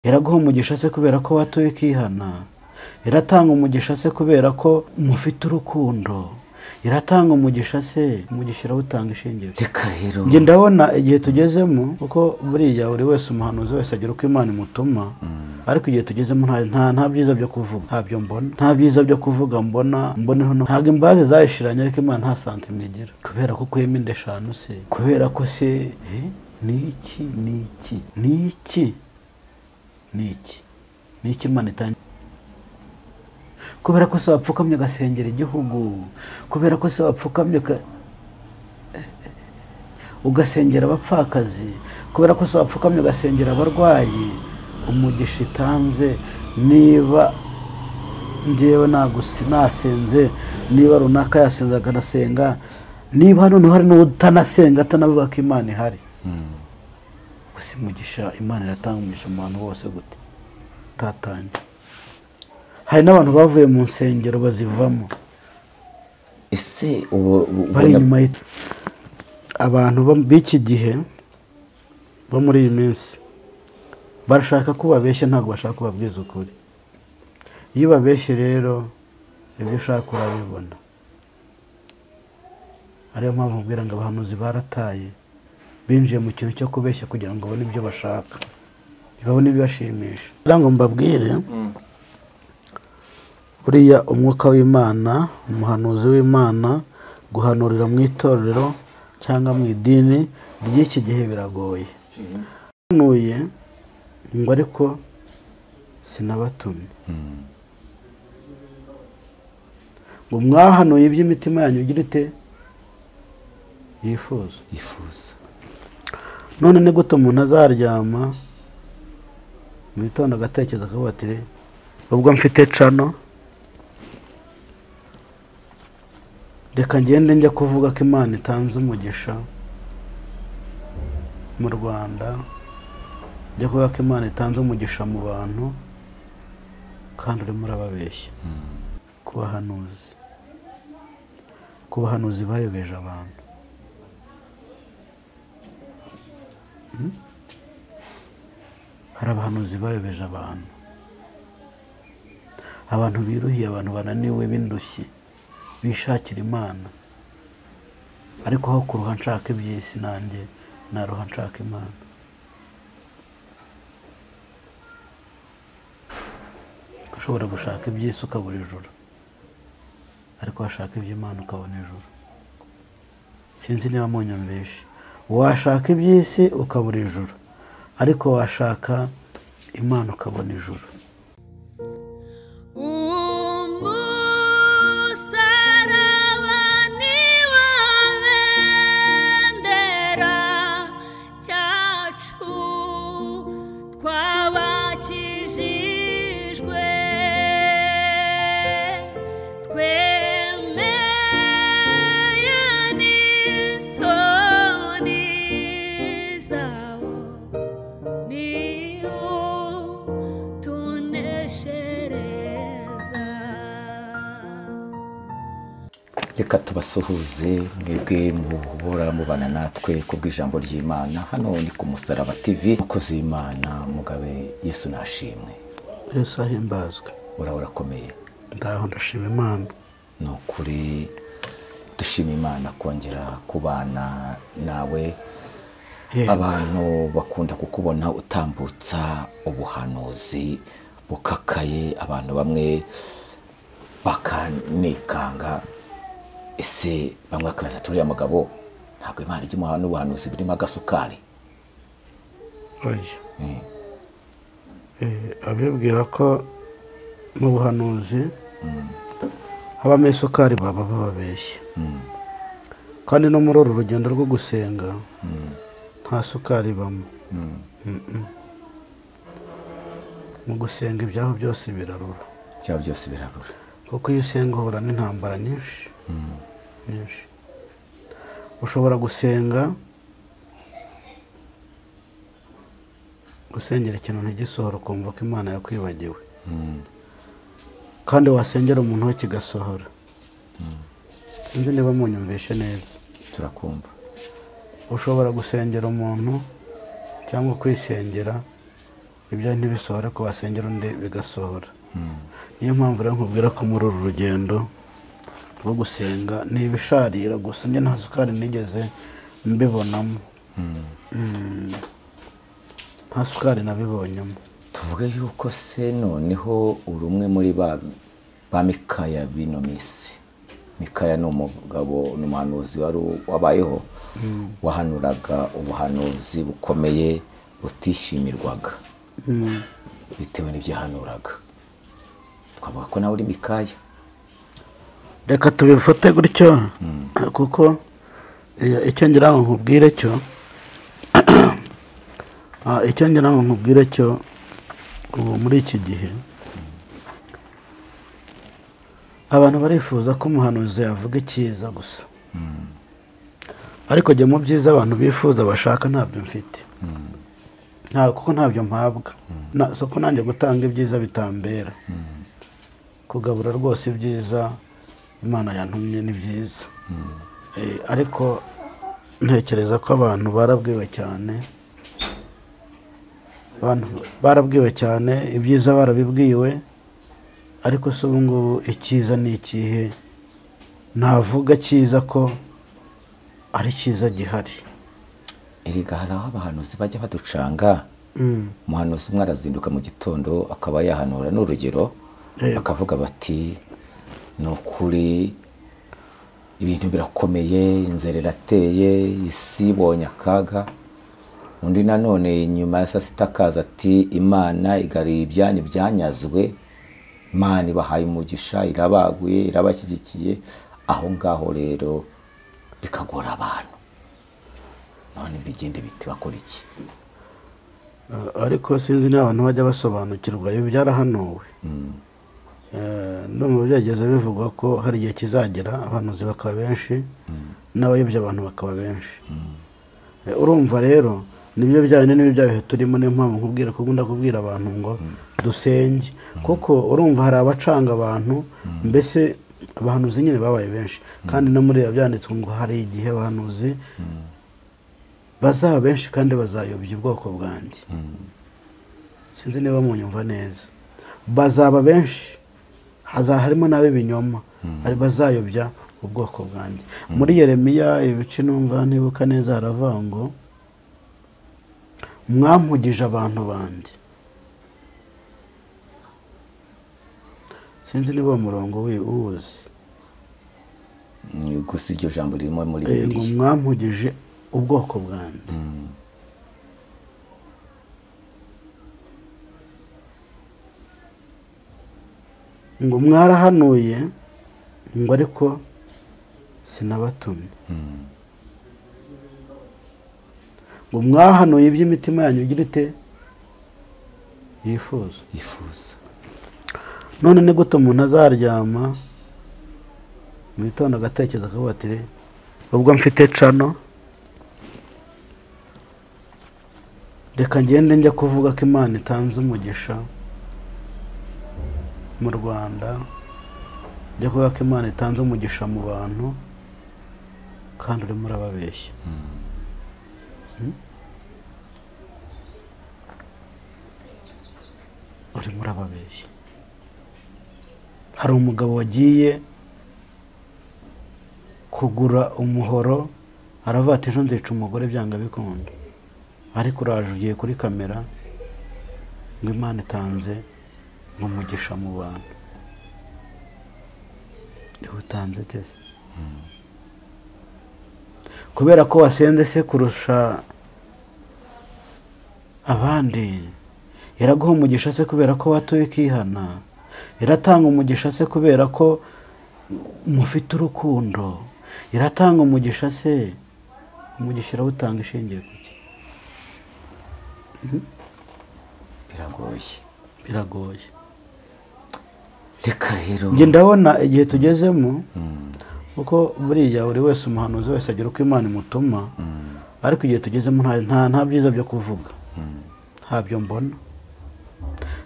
Iraguha umugisha se kubera ko watuye ukihana? Iratanga umugisha se kubera ko mufite urukundo? Iratanga umugisha se? Umugisha irawutanga ishingiye. Reka rero njye ndabona igihe tugezemo, kuko buriya buri wese umuhanuzi wese agira uko Imana imutuma, ariko igihe tugezemo nta byiza byo kuvuga, ntabyo mbona, nta byiza byo kuvuga mbona, mboneho ntabwo imbazi zayishiranye, ariko Imana nta santime igira. Kubera ko ukuyemo inda eshanu se, kubera ko se niki niki niki niki niki Imana itanga, kubera ko se wapfukamye ugasengera igihugu, kubera ko se wapfukamye ugasengera abapfakazi, kubera ko se wapfukamye ugasengera abarwayi, umugisha itanze. Niba njyewe nasenze, niba runaka yasenze akanasenga, niba hano hari n'utanasenga atanavuga ko Imana ihari, gusa umugisha Imana iratanga umugisha mu bantu bose gute? Tatanye. Hari n'abantu bavuye mu nsengero bazivamo. Ese ubu bari inyuma abantu b'iki gihe bo muri iyi minsi barashaka ko babeshya, ntabwo bashaka kubabwiza ukuri. Iyo babeshye rero ibyo ushaka urabibona. Ariyo mpamvu mbwira ngo abahanuzi barataye, binjiye mu kintu cyo kubeshya kugira ngo babone ibyo bashaka, babone ibibashimisha. Kugira ngo mbabwire, buriya umwuka w'Imana, umuhanuzi w'Imana, guhanurira mu itorero cyangwa mu idini ry'iki gihe biragoye. Hanuye ngo ariko sinabatumye, ngo mwahanuye iby'imitima yanyu igira ite? Yifuza. Yifuza. None ni gute umuntu azaryama mu gitondo agatekereza akavuga ati ubwo mfite cano, reka ngende njya kuvuga ko Imana itanze umugisha mu Rwanda, njya kuvuga ko Imana itanze umugisha mu bantu, kandi urimo urababeshya. Kubahanuzi, kubahanuzi bayobeje abantu. Hari abahanuzi bayobeje abantu, abantu biruhiye, abantu bananiwe b'indushyi, bishakira Imana, ariko aho kuruha nshaka iby'isi nanjye naruha nshaka Imana. Ushobora gushaka iby'isi ukabura ijuru, ariko washaka iby'Imana ukabona ijuru. Sinzi niba munyumvishe. Washaka iby'isi ukabura ijuru, ariko washaka Imana ukabona ijuru. Reka tubasuhuze mwebwe muhora mubana natwe kubw'ijambo ry'Imana. Hano ni ku Musaraba TV. Mukozi w'Imana Mugabe, Yesu nashimwe. Yesu ahimbazwe. Urahora akomeye. Ndaho ndashima Imana. Ni ukuri dushima Imana kongera kubana nawe. Abantu bakunda kukubona utambutsa ubuhanuzi bukakaye, abantu bamwe bakanikanga. Ese bamwe bakabaza turiya mugabo ntabwo Imana ijya imuha n'ubuhanuzi burimo agasukari? Oya. Abibwira ko mu buhanuzi habamo isukari baba bababeshya. Kandi no muri uru rugendo rwo gusenga nta sukari ibamo. Mu gusenga ibyaho byose birarura. Ibyaho byose birarura. Kuko iyo usenga uhura n'intambara nyinshi. Nyinshi. Ushobora gusenga gusengera ikintu ntigisohora ukumva ko Imana yakwibagiwe, kandi wasengera umuntu we kigasohora. Sinzi niba munyumvishe neza. Turakumva. Ushobora gusengera umuntu cyangwa kwisengera Ibyo ntibisohora ko wasengera undi bigasohora. Niyo mpamvu rero nkubwira ko muri uru rugendo rwo gusenga ni ibisharira gusa, njye nta sukari nigeze mbibonamo. Nta sukari nabibonyemo. Tuvuge yuko se noneho uri umwe muri ba Mikaya bino minsi. Mikaya ni umugabo, ni umuhanuzi wari wabayeho, wahanuraga ubuhanuzi bukomeye butishimirwaga bitewe n'ibyo yahanuraga. Twavuga ko nawe uri Mikaya. Reka tubifate gutyo, kuko icyo ngira ngo nkubwire cyo, icyo ngira ngo nkubwire cyo, ubu muri iki gihe abantu barifuza ko umuhanuzi yavuga icyiza gusa, ariko jye mu byiza abantu bifuza bashaka ntabyo mfite, kuko ntabyo mpabwa. Soko nanjye gutanga ibyiza bitambera, kugabura rwose ibyiza Imana yantumye ni byiza, ariko ntekereza ko abantu barabwiwe cyane, abantu barabwiwe cyane, ibyiza barabibwiwe, ariko se ubu ngubu icyiza ni ikihe? Navuga cyiza ko ari cyiza gihari. Erega hari aho abahanuzi bajya baducanga. Umuhanuzi umwe arazinduka mu gitondo akaba yahanura, n'urugero akavuga bati ni ukuri ibintu birakomeye, inzara irateye, isi ibonye akaga. Undi nanone nyuma ya saa sita akaza ati Imana igariye ibyanyu byanyazwe, Imana ibahaye umugisha, irabaguye, irabashyigikiye. Aho ngaho rero bikagora abantu. None bigende biti bakora iki? Ariko sinzi niba abantu bajya basobanukirwa ibi byarahanuwe. No mu byageze bivugwa ko hari igihe kizagera abahanuzi bakaba benshi n'abayobya abantu bakaba benshi. Urumva rero nibyo byane n'ibyo byabihe turimo, niyo mpamvu nkubwira ko ngunda kubwira abantu ngo dusenge, kuko urumva hari abacanga abantu, mbese abahanuzi nyine babaye benshi, kandi no muri byanditswe ngo hari igihe abahanuzi bazaba benshi kandi bazayobya ubwoko bwanjye. Sinzi niba munyumva neza. Bazaba benshi, harimo n'ab'ibinyoma, ari bazayobya ubwoko bwanjye. Muri Yeremiya ibice numva ntibuka neza haravuga ngo mwampugije abantu banjye. Sinzi niba umurongo uwuzi. Gusa iryo jambo ririmo muri Bibiliya. Mwampugije ubwoko bwanjye. Ngo mwarahanuye ngo ariko sinabatumye. Ngo mwahanuye iby'imitima yanyu igira ite? Yifuza. Yifuza. None ni gute umuntu azaryama mu gitondo agatekereza akavuga ati ubwo mfite cano reka ngende njya kuvuga ko Imana itanze umugisha mu Rwanda, njya kuvuga ko Imana itanze umugisha mu bantu, kandi urimo urababeshya. Urimo urababeshya. Hari umugabo wagiye kugura umuhoro aravuga ati ejo nzica umugore byanga bikunda, ariko uraje ugiye kuri kamera ngo Imana itanze umugisha mu bantu. Utanze tese kubera ko wasenze se kurusha abandi? Iraguha umugisha se kubera ko watuye ukihana? Iratanga umugisha se kubera ko mufite urukundo? Iratanga umugisha se? Umugisha irawutanga ishingiye kuki? Biragoye. Biragoye. Reka rero njye ndabona igihe tugezemo, kuko buriya buri wese umuhanuzi wese agira uko Imana imutuma, ariko igihe tugezemo nta byiza byo kuvuga, ntabyo mbona,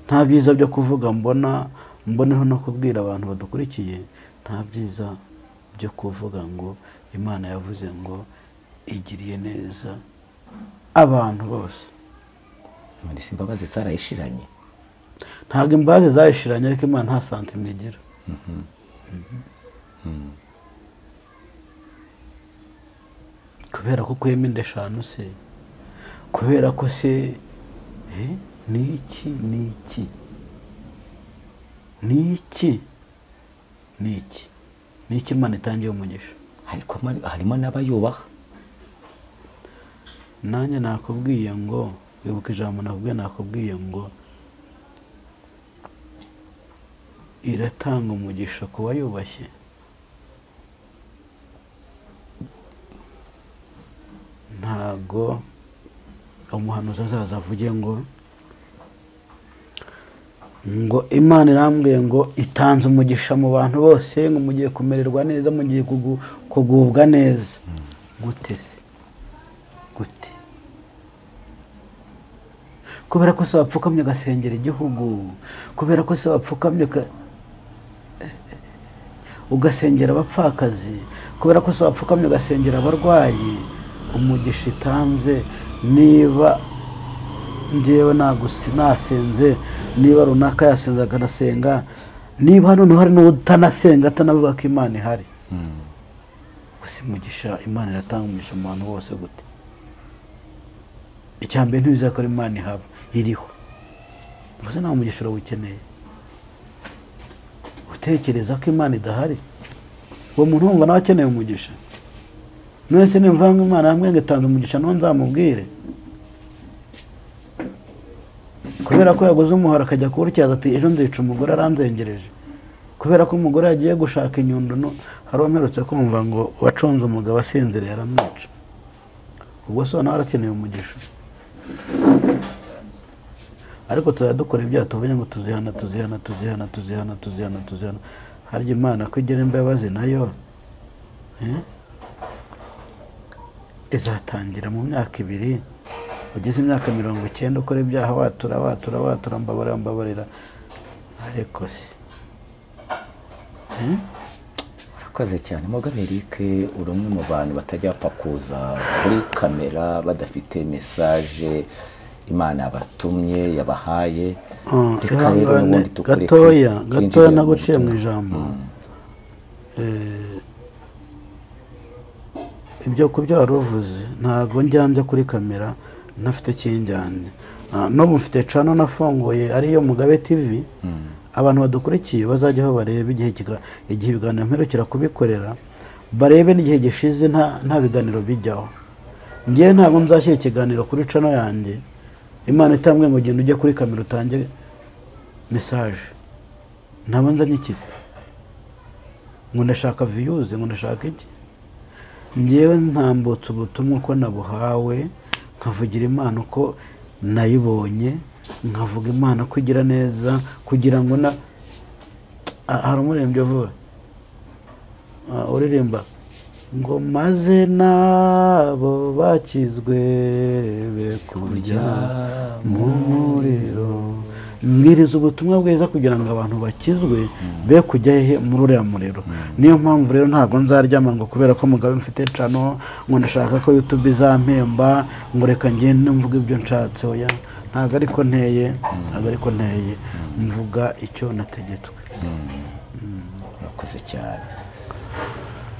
nta byiza byo kuvuga mbona, mboneho no kubwira abantu badukurikiye, nta byiza byo kuvuga ngo Imana yavuze ngo igiriye neza abantu bose. None se imbabazi zarayishiranye? Ntabwo imbabazi zayishiranye, ariko Imana nta sentiment igira. Kubera ko ukuyemo inda 5 se, kubera ko se niki niki niki niki niki Imana itangiye umugisha. Ariko harimo n'abayubaha. Nanjye nakubwiye ngo wibuka ijambo nakubwiye, nakubwiye ngo iratanga umugisha ku bayubashye. Ntago umuhanuzi azaza avuge ngo Imana irambwiye ngo itanze umugisha mu bantu bose, ngo mugiye kumererwa neza, mugiye kugubwa neza. Gute se? Gute? Kubera ko se wapfukamye ugasengera igihugu, kubera ko se wapfukamye ugasengera abapfakazi, kubera ko se wapfukamye ugasengera abarwayi, umugisha itanze niba njyewe nasenze, niba runaka yasenze akanasenga, niba hano hari n'utanasenga atanavuga ko Imana ihari, gusa umugisha Imana iratanga umugisha mu bantu bose gute? Icyambere ntibizakora Imana ihaba iriho, gusa nta mugisha urawukeneye. Utekereza ko Imana idahari, uwo muntu wumva nawe akeneye umugisha. None se nimva ngo Imana yambwiye ngo itanze umugisha, nawe nzamubwire? Kubera ko yaguze umuhoro akajya kuwutyaza ati ejo nzica umugore aranzengereje. Kubera ko umugore yagiye gushaka inyundo, no hari uwamperutse kumva ngo waconze umugabo asinziriye aramwica. Ubwo se nawe arakeneye umugisha. Ariko tuzajya dukora ibyaha tuvuge ngo tuzihana tuzihana tuzihana tuzihana tuzihana tuzihana. Harya Imana ko igira imbabazi nayo izatangira mu myaka 2, ugeze imyaka 90 ukora ibyaha watura watura watura, mbabarira mbabarira. Ariko se Urakoze cyane Mugabe Eric, uri umwe mu bantu batajya bapfa kuza kuri kamera badafite message Imana yabatumye yabahaye. Reka rero n'ubundi tukureke gatoya gatoya naguciye mu ijambo. Ibyo kubyo wari uvuze ntago njyambya kuri kamera ntafite kinjyanye. N'ubu mfite channel nafunguye ariyo Mugabe TV. Abantu badukurikiye bazajyaho barebe igihe ibiganiro mperukira kubikorera, barebe n'igihe gishize nta biganiro bijyaho. Ngiye ntabwo nzashyira ikiganiro kuri channel yanjye Imana itambwe ngo genda ujye kuri kamera utange message. Ntabwo nzanye ikizi ngo ndashaka views, ngo ndashaka iki. Ngewe ntambutse ubutumwa uko nabuhawe, nkavugira Imana uko nayibonye, nkavuga Imana ko igira neza, kugira ngo na hari umuririmbyi uvuga uririmba ngo maze nabo bakizwe be kurya mu muriro. Mbwiriza ubutumwa bwiza kugira ngo abantu bakizwe be kujya he muri uriya muriro. Niyo mpamvu rero ntabwo nzaryama ngo kubera ko Mugabe mfite channel ngo ndashaka ko YouTube izampemba ngo reka ngende mvuge ibyo nshatse. Oya, ntabwo ariko nteye, ntabwo ariko nteye, mvuga icyo nategetswe. Murakoze cyane.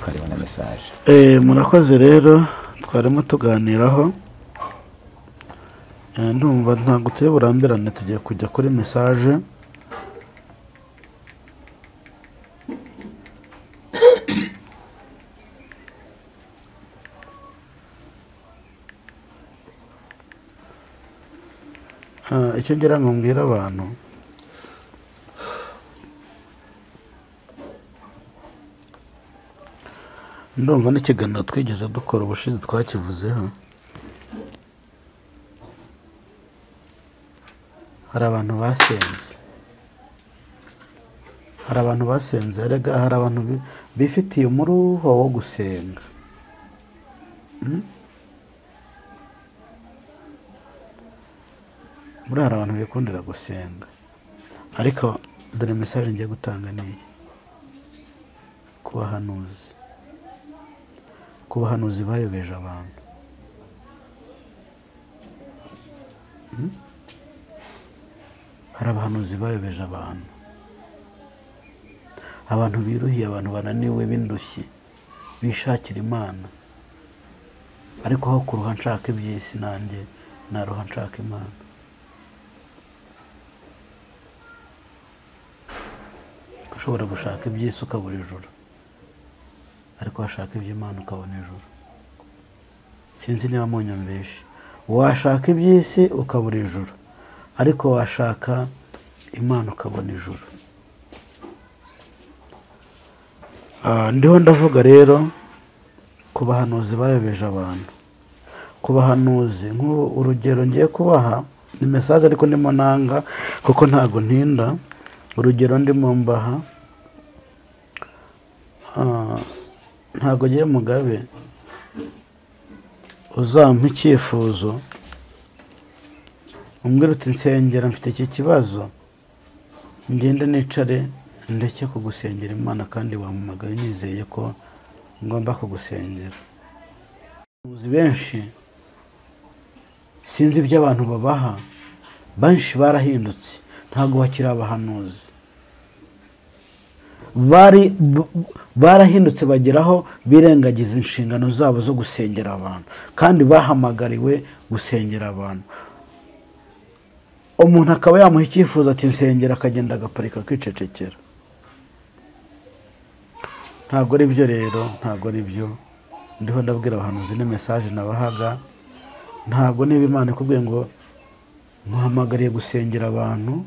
Kariho na message. Murakoze rero, twarimo tuganiraho. Ndumva ntabwo turi burambirane, tugiye kujya kuri message. Icyo ngira ngo mbwire abantu, ndumva n'ikiganiro twigeze dukora ubushize twakivuzeho. Hari abantu basenze, hari abantu basenze, erega hari abantu bifitiye umuruho wo gusenga. Muri hari abantu bikundira gusenga, ariko dore message ngiye gutanga niyi ku bahanuzi, ku bahanuzi bayobeje abantu. Hari abahanuzi bayobeje abantu, abantu biruhiye, abantu bananiwe b'indushyi bishakira Imana, ariko aho kuruha nshaka iby'isi nanjye naruha nshaka Imana. Ushobora gushaka iby'isi ukabura ijuru, ariko washaka iby'Imana ukabona ijuru. Sinzi niba munyumvishe. Washaka iby'isi ukabura ijuru, ariko washaka Imana ukabona ijuru. Ndiho ndavuga rero ku bahanuzi bayobeje abantu, ku bahanuzi urugero ngiye kubaha ni message ariko ndimo nanga kuko ntago ntinda. Urugero ndimo mbaha, ntago ngiye Mugabe uzampa icyifuzo umbwira uti nsengera mfite iki kibazo, ngende nicare ndeke kugusengera Imana kandi wampamagaye nizeye ko ngomba kugusengera. Abahanuzi benshi sinzi ibyo abantu babaha, benshi barahindutse, ntabwo bakiri abahanuzi, barahindutse bageraho birengagiza inshingano zabo zo gusengera abantu, kandi bahamagariwe gusengera abantu. Umuntu akaba yamuha icyifuzo ati nsengera, akagenda agaparika akicecekera. Ntabwo ari byo rero, ntabwo ari byo. Ndiho ndabwira abahanuzi ni message nabahaga. Ntabwo niba Imana ikubwiye ngo muhamagariye gusengera abantu,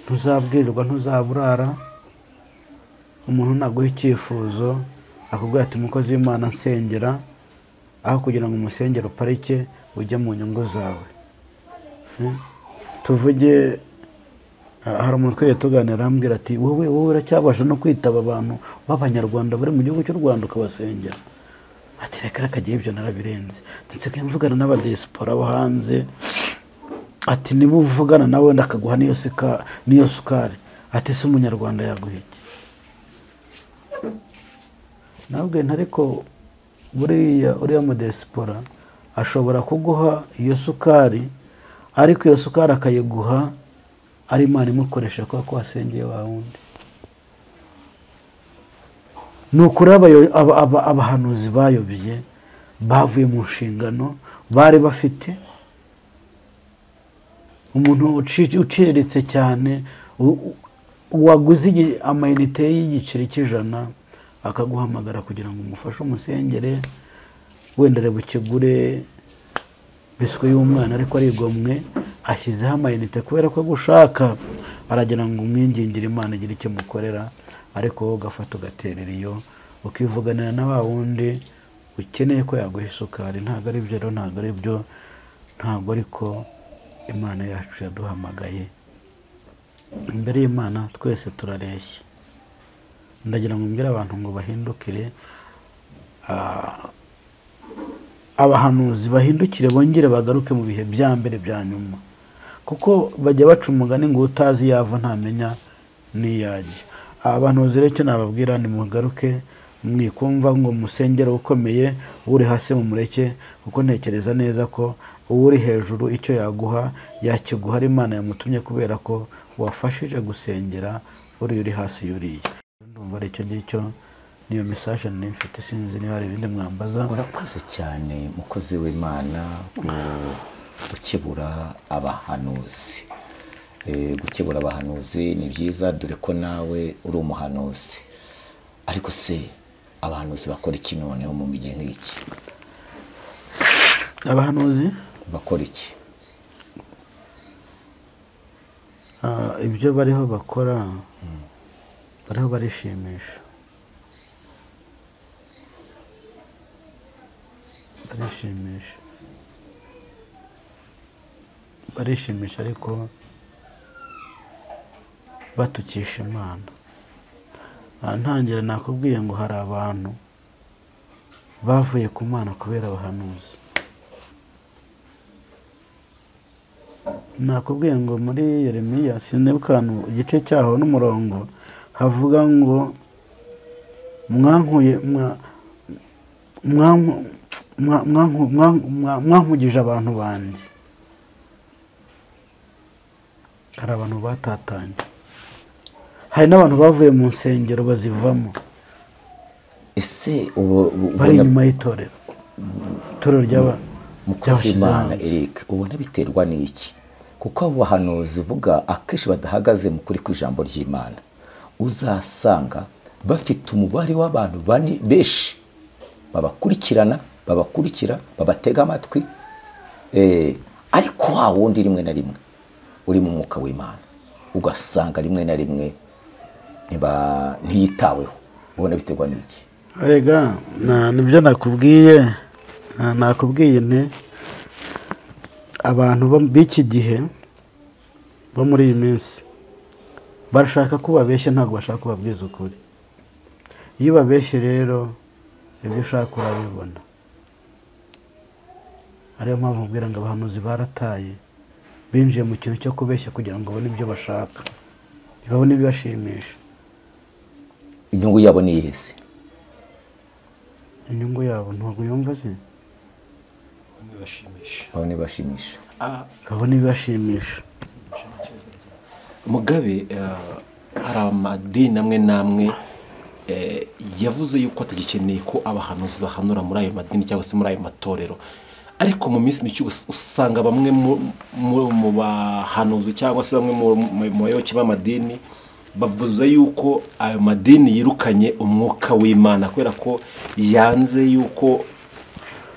ntuzabwirirwa, ntuzaburara. Umuntu naguha icyifuzo akubwira ati mukozi w'Imana nsengera, aho kugira ngo umusengere uparike ujye mu nyungu zawe. Tuvuge hari umuntu twiye tuganira arambwira ati wowe uracyabasha no kwitaba abantu b'abanyarwanda bari mu gihugu cy'u Rwanda ukabasengera? Ati reka reka gihe ibyo narabirenze, ndetse mvugana n'abadiaspora bo hanze. Ati niba uvugana nawe ndakaguha niyo sukari. Ati se umunyarwanda yaguha iki? Nabwe ariko buriya uriya mu diaspora ashobora kuguha iyo sukari, ariko iyo sukari akayiguha ari Imana imukoresha kuko wasengeye wa wundi. Nukuri abahanuzi bayobye, bavuye mu nshingano bari bafite. Umuntu uciriritse cyane waguze amayinite y'igiceri cy'ijana akaguhamagara kugira ngo umufashe umusengere, wenda reba ukigure biswi y'umwana ariko arigomwe ashyizeho amayinite kubera ko gushaka, aragira ngo umwingingire Imana igire icyo mukorera, ariko wowe ugafata ugaterera iyo ukivuganira na wa wundi ukeneye ko yaguha isukari. Ntabwo ari byo rero, ntabwo ari byo, ntabwo ariko Imana yacu yaduhamagaye. Imbere y'Imana twese turareshya. Ndagira ngo mbwire abantu ngo bahindukire, abahanuzi bahindukire bongere bagaruke mu bihe bya mbere bya nyuma, kuko bajya baca umugani ngo utazi yava ntamenya n'iyajya. Abahanuzi rero icyo nababwira ni mugaruke, mwikumva ngo musengere ukomeye, uri hasi mumureke, kuko ntekereza neza ko uri hejuru icyo yaguha yakiguha ari Imana yamutumye, kubera ko wafashije gusengera uri hasi yuriye. Ndumva ari icyo ngicyo, niyo message nari mfite, sinzi niba hari ibindi mwambaza. Urakoze cyane mukozi w'Imana gukebura abahanuzi. Gukebura abahanuzi ni byiza, dore ko nawe uri umuhanuzi. Ariko se abahanuzi bakora iki noneho mu gihe nk'iki? Abahanuzi bakora iki? Ibyo bariho bakora, bariho barishimisha, barishimisha, barishimisha, ariko batukisha Imana. Ntangira nakubwiye ngo hari abantu bavuye ku Mana kubera abahanuzi. Nakubwiye ngo muri Yeremiya sinibuka igice cyaho n'umurongo havuga ngo mwankugije abantu banjye. Hari abantu batatanye, hari n'abantu bavuye mu nsengero bazivamo. Ese ubu bari inyuma y'itorero, itorero ry'aba mukozi w'Imana Eric, ubona biterwa n'iki? Kuko abo bahanuzi uvuga akenshi badahagaze mu kuri kw'ijambo ry'Imana, uzasanga bafite umubare w'abantu benshi babakurikirana, babakurikira, babatega amatwi, ariko wa wundi rimwe na rimwe uri mu mwuka w'Imana ugasanga rimwe na rimwe ntiyitaweho. Ubona biterwa n'iki? Erega nibyo nakubwiye, nakubwiye nti abantu b'iki gihe bo muri iyi minsi barashaka ko babeshya, ntabwo bashaka kubabwiza ukuri. Iyo babeshye rero ibyo ushaka urabibona. Ariyo mpamvu mbwira ngo abahanuzi barataye, binjiye mu kintu cyo kubeshya kugira ngo babone ibyo bashaka, babone ibibashimisha. Inyungu yabo ni iyihe se? Inyungu yabo ntabwo yumva se? Babone ibibashimisha. Babone ibibashimisha. Mugabe, hari amadini amwe n'amwe yavuze yuko atagikeneye ko abahanuzi bahanura muri ayo madini cyangwa se muri ayo matorero, ariko mu minsi mike usanga bamwe mu bahanuzi cyangwa se bamwe mu bayoboke b'amadini bavuze yuko ayo madini yirukanye umwuka w'Imana kubera ko yanze yuko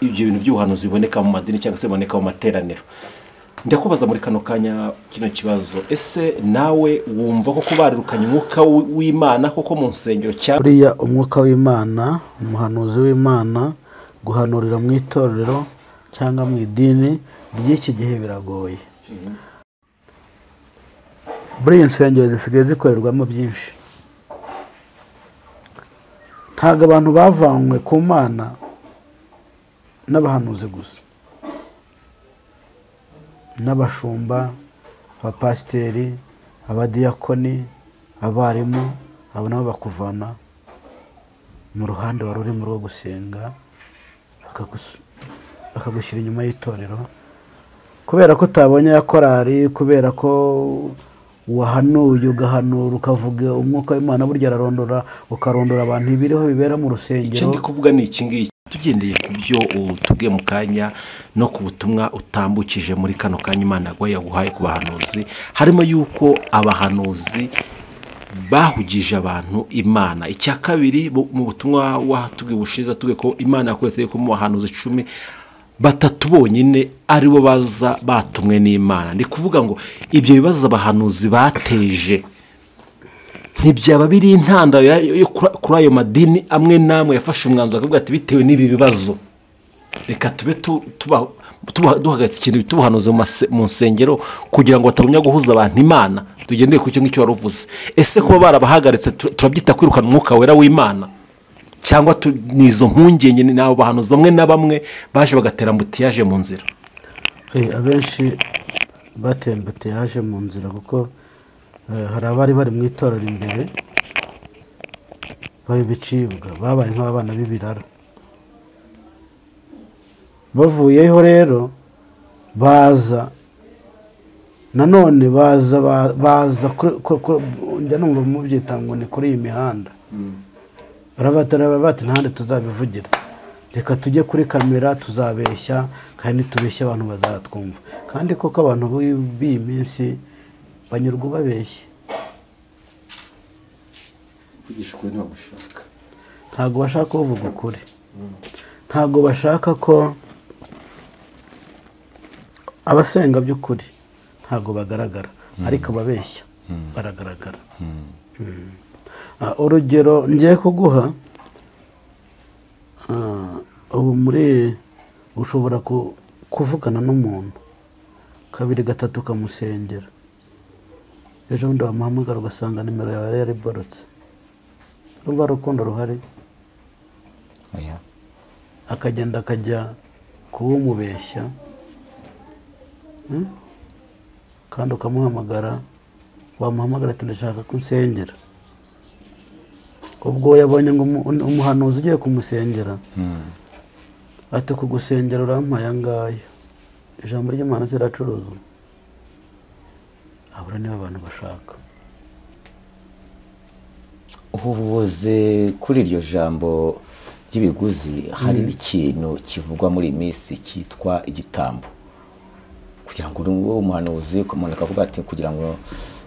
ibyo bintu by'ubuhanuzi biboneka mu madini cyangwa se biboneka mu materaniro. Ndakubaza muri kano kanya kino kibazo, ese nawe wumva ko barirukanye umwuka w'Imana koko mu nsengero cyangwa buriya umwuka w'Imana, umuhanuzi w'Imana guhanurira mu itorero cyangwa mu idini ry'iki gihe biragoye. Buriya insengero zisigaye zikorerwamo byinshi. Ntabwo abantu bavanywe ku Mana n'abahanuzi gusa, n'abashumba, abapasiteri, abadiyakoni, abarimu, abo nabo bakuvana mu ruhande wari urimo rwo gusenga, bakagushyira inyuma y'itorero kubera ko utabonye ya korari, kubera ko wahanuye ugahanura ukavuga umwuka w'Imana burya ararondora, ukarondora abantu ibiriho bibera mu rusengero. Icyo ndi kuvuga ni iki ngiki, tugendeye ku byo utubwiye mu kanya no ku butumwa utambukije muri kano kanya Imana yaguhaye ku bahanuzi, harimo yuko abahanuzi bahugije abantu Imana. Icya kabiri mu butumwa watubwiye ubushize tubwiye ko Imana yakwetse yuko mu bahanuzi 10 batatu bonyine aribo baza batumwe n'Imana. Ndi kuvuga ngo ibyo bibazo abahanuzi bateje ntibyaba biri intandaro yo kuri ayo madini amwe namwe yafashe umwanzuro akavuga ati bitewe n'ibi bibazo reka tube duhagaritse ikintu tubuhanuze mu nsengero kugira ngo batagumya guhuza abantu Imana. Tugendeye ku cyo ngicyo wari uvuze, ese kuba barabahagaritse turabyita kwirukana umwuka wera w'Imana cyangwa ni izo mpungenge n'abo bahanuzi bamwe na bamwe baje bagatera ambutiyaje mu nzira? Abenshi bateye ambutiyaje mu nzira kuko hari abari bari mu itorero imbere babicibwa, babaye nk'abana b'ibirara. Bavuyeho rero baza nanone baza njya numva mubyita ngo ni kuri iyi mihanda, barabatara bati ntahandi tuzabivugira, reka tujye kuri kamera tuzabeshya, kandi tubeshya abantu bazatwumva. Kandi koko abantu b'iyi minsi banyurwa babeshya, ntabwo bashaka kuvuga ukuri, ntabwo bashaka ko abasenga by'ukuri ntabwo bagaragara, ariko babeshya baragaragara. Urugero ngiye kuguha, ubu muri ushobora kuvugana n'umuntu kabiri gatatu ukamusengera, ejo bundi wamuhamagara ugasanga nimero yawe yari iborotse. Urumva urukundo ruhari? Akagenda akajya kuwumubeshya, kandi ukamuhamagara, wamuhamagara ati ndashaka ko unsengera. Ubwo yabonye ngo umuhanuzi ugiye kumusengera, ati kugusengera urampaye angaya, ijambo ry'Imana ziracuruzwa. Abura niba abantu bashaka. Ubuvuze kuri iryo jambo ry'ibiguzi, hari ikintu kivugwa muri minsi cyitwa igitambo. Kugira ngo uwo muhanuzi umuntu akavuga ati kugira ngo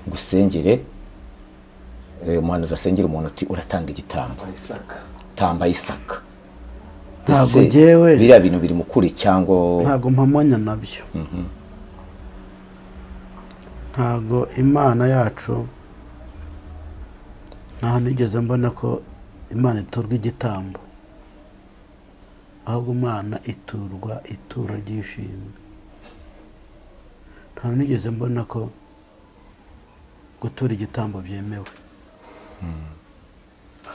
ngusengere, umuhanuzi asengera umuntu ati uratanga igitambo. Tamba Isaka. Ntabwo jewe biriya bintu biri mukuri cyangwa ntabwo mpamanya nabyo. Ntabwo Imana yacu nta nigeze mbona ko Imana iturwa igitambo, ahubwo Imana iturwa ituro ry'ishimwe. Nta nigeze mbona ko gutura igitambo byemewe.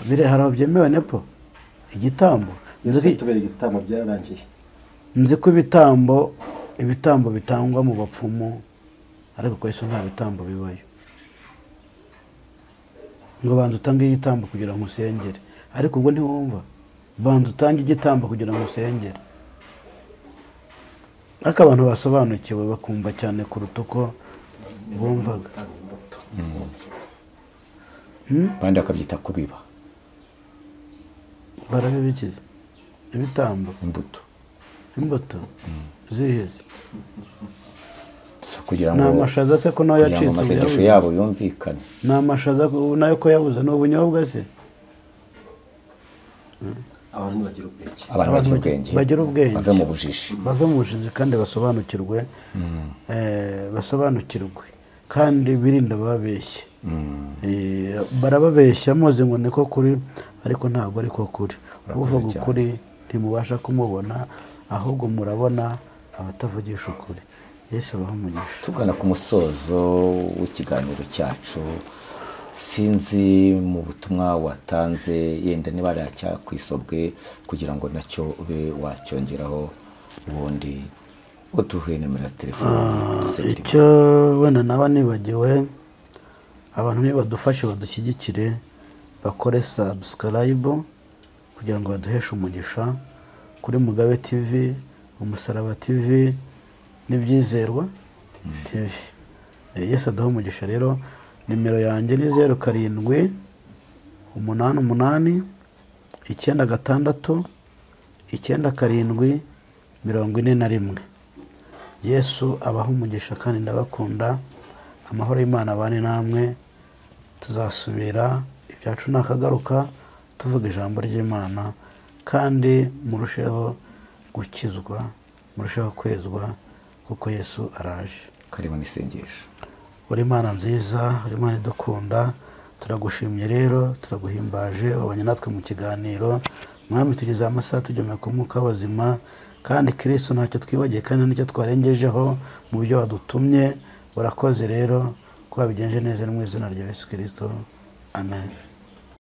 Bire hari byemewe nepo igitambo. Tubere igitambo byararangiye. Nzi ko ibitambo bitangwa mu bapfumu, ariko ko Yesu nta bitambo bibayo. Ngo banza utange igitambo kugira ngo usengere, ariko ubwo ntiwumva. Banza utange igitambo kugira ngo usengere. Ariko abantu basobanukiwe bakumva cyane kuruta uko bumvaga. Bandi bakabyita kubiba. Barabibikiza ibitambo, imbuto ziheze kugira ngo n'amashaza se ko nayo yacitse amasengesho yabo yumvikane. N'amashaza nayo ko yabuze n'ubunyobwa se. Abantu bagira ubwenge, bagira ubwenge, bave mu bujiji, bave mu bujiji kandi basobanukirwe, basobanukirwe kandi birinda bababeshya. Barababeshya muzi ngo niko kuri, ariko ntabwo ariko kuri. Uvuga ukuri ntimubasha kumubona, ahubwo murabona abatavugisha ukuri. Yesu abahe umugisha. Tugana ku musozo w'ikiganiro cyacu, sinzi mu butumwa watanze yenda niba aracya kwisobwe kugira ngo nacyo ube wacyongeraho, ubundi uduhe nimero ya telefone dusengere. Icyo wenda naba nibagiwe, abantu nibadufashe badushyigikire, bakore subscribe kugira ngo baduheshe umugisha kuri Mugabe TV, Umusaraba TV n'Ibyizerwa TV. Yesu aduhe umugisha. Rero nimero yanjye ni 07 88 96 97 41. Yesu abahe umugisha kandi ndabakunda. Amahoro y'Imana abane namwe. Tuzasubira ibyacu nakagaruka tuvuga ijambo ry'Imana, kandi murusheho gukizwa, murusheho kwezwa, kuko Yesu araje. Karibu n'isengesho. Uri Imana nziza, uri Imana idukunda, turagushimye rero, turaguhimbaje, wabanye natwe mu kiganiro. Mwami, tugeze amasaha tujyomeka ku mwuka w'abazima, kandi Kristo ntacyo twibagiye kandi nicyo twarengejeho mu byo wadutumye. Urakoze rero ko wabigenje neza mu izina rya Yesu Kristo. Amen.